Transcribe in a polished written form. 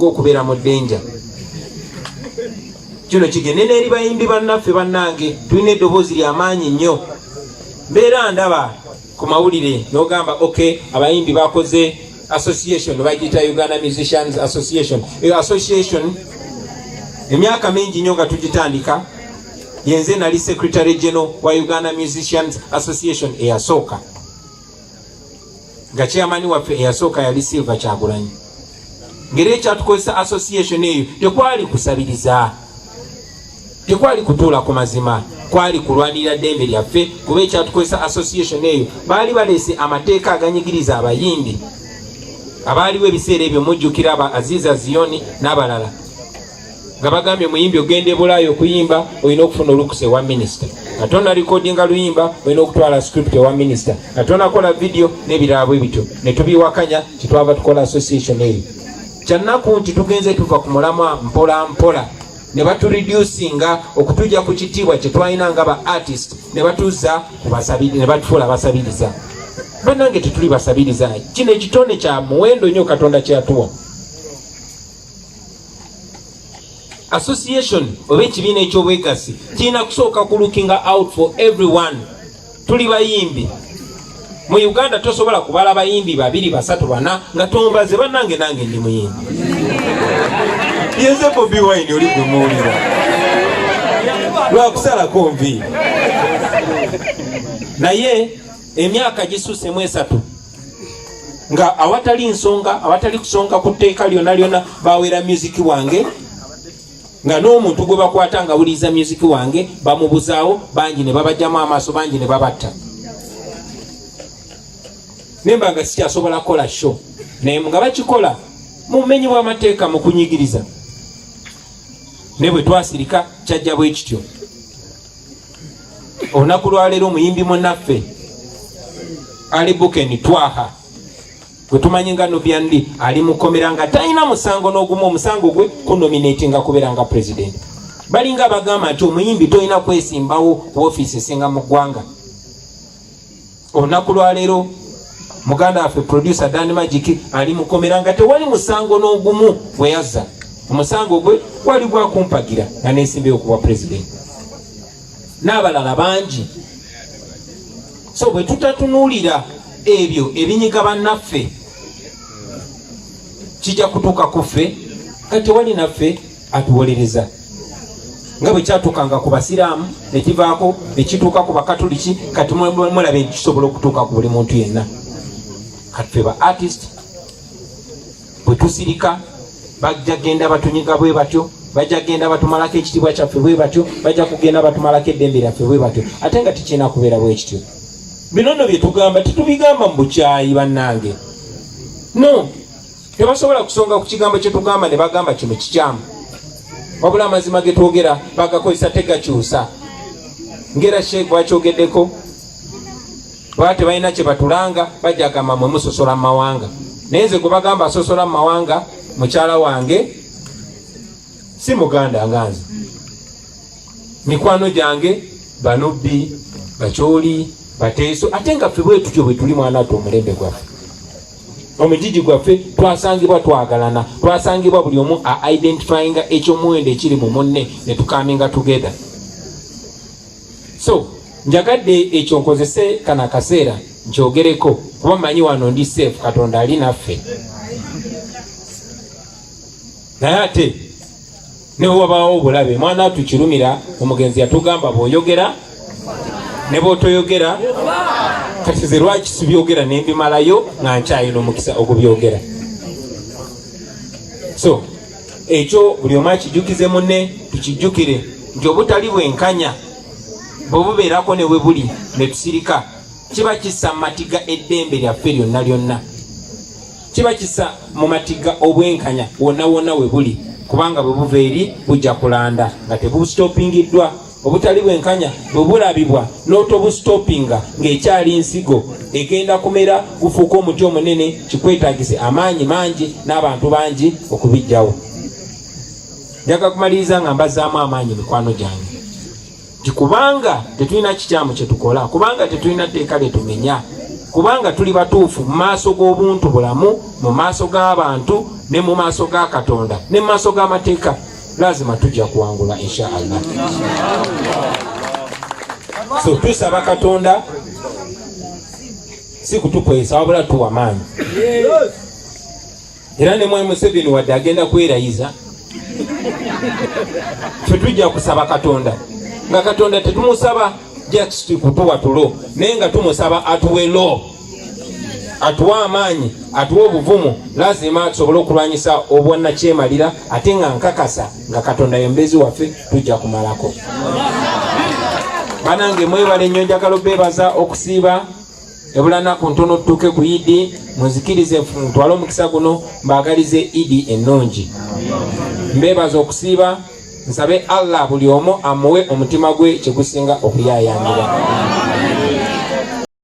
Okubeera mu ddenja kino kigende n'eri bayimbi bannaffe. Bannange, tulina eddoboozi lyamaanyi nnyo. Mbeera ndaba ku mawulire n'ogamba, "Ok, abayimbi bakoze association, bagiyita Uganda Musicians Association." Eyo association emyaka mingi nnyo nga tugitandika, yenze nali secretary general wa Uganda Musicians Association eyasooka, nga chairman waffe eyasooka yali Silver Kyagulanyi. Ngeri ekyatukozesa association eyo tekwali kusabiriza, tekwali kutuula ku mazima, kwali kulwanirira ddembe lyaffe, kuba ekyatukozesa association eyo baali baleese amateeka aganyigiriza abayimbi abaaliwo ebiseera ebyo. Mujjukira aba Aziza Ziyoni n'abalala nga bagambye omuyimbi ogenda e Bulaayi okuyimba olina okufuna olukusa ewa minisita, nga tona recordinga luyimba olina okutwala script ewa minisita, nga tonakola video n'ebirala bwe bityo. Ne tubiwakanya, kyetwava tukola association eyo. Kyannaku nti tugenze tuva ku mulamwa mpola mpola, ne batureducinga okutujja ku kitiibwa kye twalina nga ba artist, ne batuzza ne batufuula basabiriza. Bannange, tetuli basabiriza. Kino ekitone kya muwendo nnyo Katonda kyeyatuwa. Association oba ekibiina ekyobwegassi kirina kusooka ku looking out for everyone. Tuli bayimbi mu Uganda, tosobola kubala bayimbi babiri, basatu, bana nga tombaze. Bannange, nange ndi muyimbi, yenze Bobi Wine oli gwe muwulira lwakusalako nvi, naye emyaka gisuusemu 3 nga awatali nsonga, awatali kusonga ku tteeka lyonna lyonna, bawera music wange, nga n'omuntu gwe bakwata nga wuliriza music wange bamubuzaawo. Bangi ne babajjamu amaaso, bangi ne babatta. Nemba nga sikyasobola kukola show, naye nga bakikola mu bumenyi bw'amateeka, mu kunyigiriza. Naye bwe twasirika, kyajja bwe kityo. Olunaku lwaleero omuyimbi munnaffe Ali Buken Twaha, gwe tumanyi nga Nubian Li, ali mukomera nga talina musango n'ogumu. Omusango gwe kunominatinga kubeera nga president. Balinga bagamba nti omuyimbi tolina kwesimbawo ku ofiisi esinga mu ggwanga. Olunaku lwaleero muganda waffe producer Dan Magic ali mukomera nga tewali musango n'ogumu bwe yazza. Omusango gwe gwali gwakumpagira nga nesimbeyo okuba president, n'abalala bangi. So bwe tutatunuulira ebyo ebinyiga bannaffe, kijja kutuuka ku ffe nga tewali naffe atuwolereza, nga bwe kyatuukanga ku Basiraamu nekivaako nekituuka ku Bakatuliki. Kati mulabe nti kisobola okutuuka ku buli muntu yenna. Kati ffe ba artist bwe tusirika, bajja genda batunyiga bwe batyo, bajja genda batumalako ekitiibwa kyaffe bwe batyo, bajja kugenda batumalako eddembe lyaffe bwe batyo, ate nga tekirina kubeera bwe kityo. Bino nno bye tugamba tetubigamba mu bukyayi. Bannange, no tebasobola kusonga ku kigambo kye tugamba ne bagamba kino kikyamu, wabula amazima ge twogera bagakozesa, tegakyusa. Ngera Sheikh bwakyogeddeko, baba tebalina kye batulanga, bajja gamba mwe musosola mu mawanga. Naye nze gwe bagamba asosola mu mawanga, mukyala wange si Muganda nga nze, mikwano gyange Banubbi, Bakyoli, Bateeso, ate nga ffe bwe tutyo bwe tuli. Mwana ate omulembe gwaffe, omugigi gwaffe, twasangibwa twagalana, twasangibwa buli omu a identifyinga ekyomuwendo ekiri mu munne, ne tucominga together. So njagadde ekyo nkozese kano akaseera nkyogereko, kuba mmanyi wano ndi safe, Katonda ali naffe. Naye ate ne bwe wabaawo obulabe, mwana tukirumira. Omugenzi yatugamba, bw'oyogera ne bw'otoyogera. Kati ze lwaki sibyogera nembimalayo nga nkyayina omukisa ogubyogera? So ekyo buli omu akijjukize munne, tukijjukire nti obutali bwenkanya bwe bubeerako ne bwe buli ne tusirika, kiba kissa mu matiga eddembe lyaffe lyonna lyonna, kiba kissa mu matiga obwenkanya wonna wonna we buli, kubanga bwe buva eri bujja kulanda nga tebustopingiddwa. Obutali bwenkanya bwe bulabibwa n'otobustopinga ng'ekyali nsigo, egenda kumera gufuuka omuti omunene, kikwetagise amaanyi mangi n'abantu bangi okubijjawo. Njaga kumaliriza nga mbazaamu amaanyi, mikwano gyange, nti kubanga tetulina kikyamu kyetukola, kubanga tetulina tteeka lyetumenya, Kubanga tuli batuufu mu maaso g'obuntu bulamu, mu maaso g'abantu, ne mu maaso ga Katonda, ne mu maaso g'amateeka, lazima tujja kuwangula insha Allah. So tusaba Katonda si kutukwesa, wabula tuwa maanyi. Era ne Mwami Museveni wadde agenda kwerayiza, ffe tujja kusaba Katonda, nga Katonda tetumusaba just kutuwa tulo, naye nga tumusaba atuwe lo, atuwe amaanyi, atuwe obuvumu, lazima tusobole okulwanyisa obwannakyemalira. Ate nga nkakasa nga Katonda yembezi waffe, tujja kumalako. Banange, mwebale nnyo. Njagala obeebaza okusiiba. Ebula naku ntono tutuuke ku Idi. Munzikirize ntwale omukisa guno mbaagalize Idi ennungi. Mbeebaza okusiiba. Nsabe Allah buli omu amuwe omutima gwe kyegusinga okuyayanira.